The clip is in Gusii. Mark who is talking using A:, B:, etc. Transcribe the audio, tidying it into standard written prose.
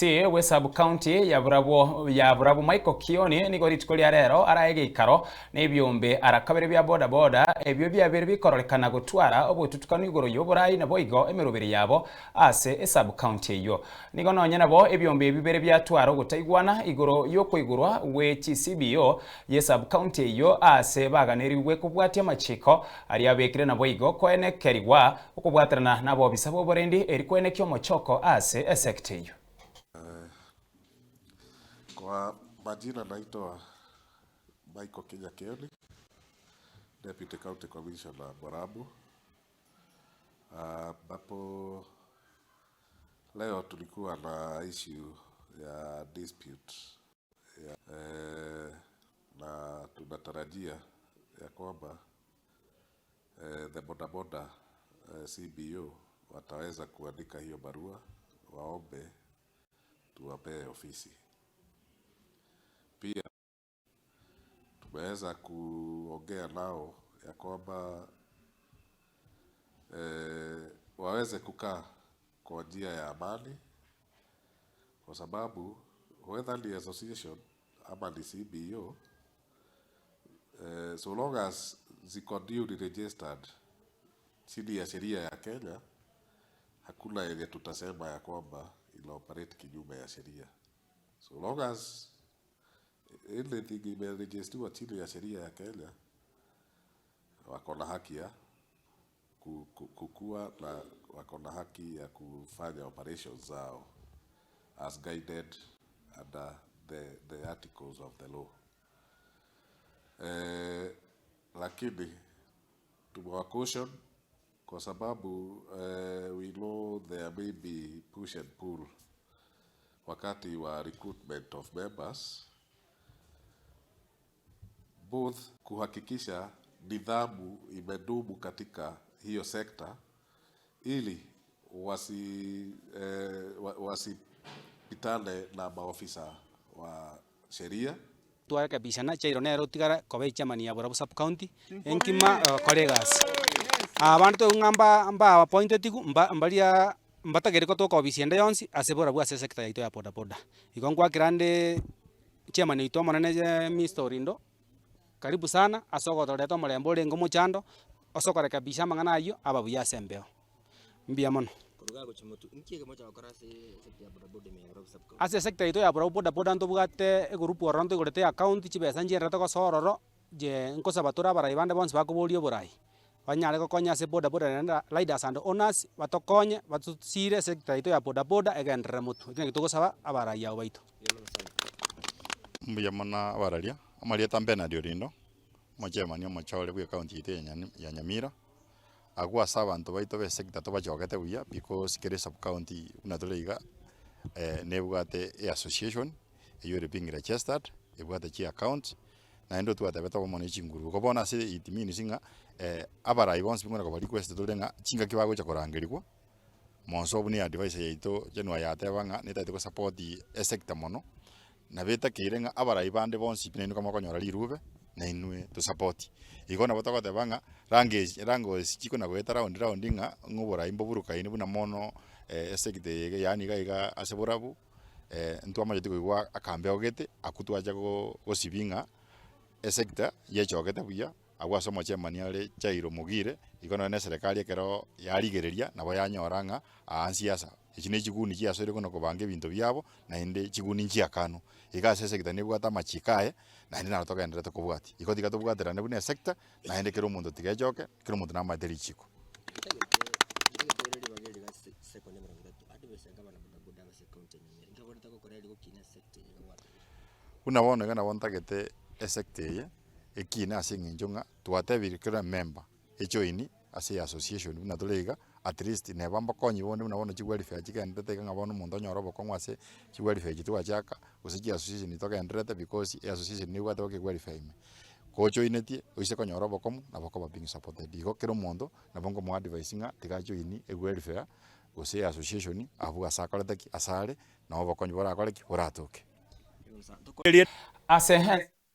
A: Bwe sub-county ya Burabwo ya Burabwo Michael Kioni nigo rituko ria rero arae egeikaro na ebiombe ara kabere bia boda boda ebio biabeire bikororekana gotwara obotutukanu igoro y'oborai naboigo emeroberi yabo ase esub-county eyio. Nigo nonye nabo ebiombe ebi bibere biatwara ogotaigwana igoro y'okoigorwa gwe chi-CBO ye sub-county eyio aase baganerigwe kobwatia amachiko aria abekire naboigo koenekerigwa okobwaterana nabobisa bw'oborendi eri koenekia omochoko ase esecta eyio.
B: Kwa majina naitwa Michael Kinyakeoni, Deputy County Commissioner Borabu, ambapo leo tulikuwa na issue ya dispute ya, eh, na tunatarajia ya kwamba eh, the bodaboda eh, CBO wataweza kuandika hiyo barua waombe tuwapee ofisi. Pia tumeweza kuongea nao ya kwamba eh, waweze kukaa kwa njia ya amani, kwa sababu whether ni association ama ni CBO eh, so long as ziko duly registered chini ya sheria ya Kenya, hakuna yenye tutasema ya kwamba ina operate kinyume ya sheria. So long as anything imeregistiwa chini ya sheria ya Kenya, wako na haki ya kukua na wako na haki ya kufanya operations zao as guided under the, the articles of the law. Eh, lakini tumewa caution kwa sababu eh, we know there may be push and pull wakati wa recruitment of members both kuhakikisha nidhamu imedumu katika hiyo sekta ili wasi, eh, wasipitane na maofisa wa sheria.
C: Tware kabisa na Jairo nere otigare koba echairman ya Borabu sub county enkima ogokora egasi. Abande toigwe ng'a mba mba appointed mba mbaria mbatageri gotoka ofisi ende yonsi ase Borabu ase esector yaito ya bodaboda. Igo nkwakera nde chairman oito omonene Mister Orindo, karibu sana ase ogotoreta omorembe orenge omochando, ase okorekebisha amang'ana aywo aba buya ase embeo. Mbuya mono. Ase esector yaito ya boda boda ntobwate egroup ororo ntoigorete eaccount chibesa nchienderete gosoa ororo, je nkosaba tore abarai bande bonsi bakoboria oborai, banyare gokonya ase boda boda naende riders and owners batokonye batosire esector yaito ya boda boda egenderere motwe, ekio nakio togosaba abarai abwo baito.
D: Mbuya mono abararia, amarieta Benard Orindo, omochairman omochore bwe ecounty yaito ya Nyamira. Agwo ase abanto baito b'esector tobachogete buya because kera esub county buna tore iga nebwate eassociation eywo ere being registered, ebwate chiaccounts, naende otwatebete obomo ne chinguru. Igo bono ase it means ng'a abarai bonsi buna koba request tore ng'a chingaki bagocha korangerigwa, monso obwo ne advice yaito January yateba ng'a netagete gosupport esector mono, Nabo etakeire ng'a abarai bande bonsi pi nainwe kamokonyora rirube, nainwe tosapoti. Igo nabo togoteba ng'a range rangosi chikona goeta round round ng'a ng'a oborai mboburukaine buna mono esecta eye iga yaani iga iga ase borabu, ntwamanyeti koigwa akambeo gete, akwo twacha go gosibia ng'a esecta yechogete buya. Agwo ase omochemani are Jairo Mogire, igo nonya neserekari ekero yarigereria nabo yanyora ng'a aa nsiasa, echi ne chiguni chiasoire kona kobanga ebinto biabo, naende chiguni nchiakanwa. Iga ase esector nebwate amachiko aye, naende naro togendererete kobwatia. Igo tiga tobwaterane buna esector, naende kera omonto tiga echoke, kera omonto namaete richiko. Buna bono iga nabo ntagete esector eye. Ekina ase eng'encho ng'a twatebirie kera member ejoini ase eassociation buna tore iga, at least neba mbokonyi bonde buna bono chiwelfare chigenderete iga ng'a bono omonto onyore obokong'u ase chiwelfare echi twachaka, gose chiassociation togendererete because eassociation nebwate boka ewelfare ime. Kojoinetie, oise konyora obokong'u nabo okoba being supported. Igo kera omonto, nabo nkomoa advice ng'a tiga ajoini ewelfare gose eassociation abwo ase akorete ki, ase are, nabo obokonyi borakore ki, boratoke.
A: Ase.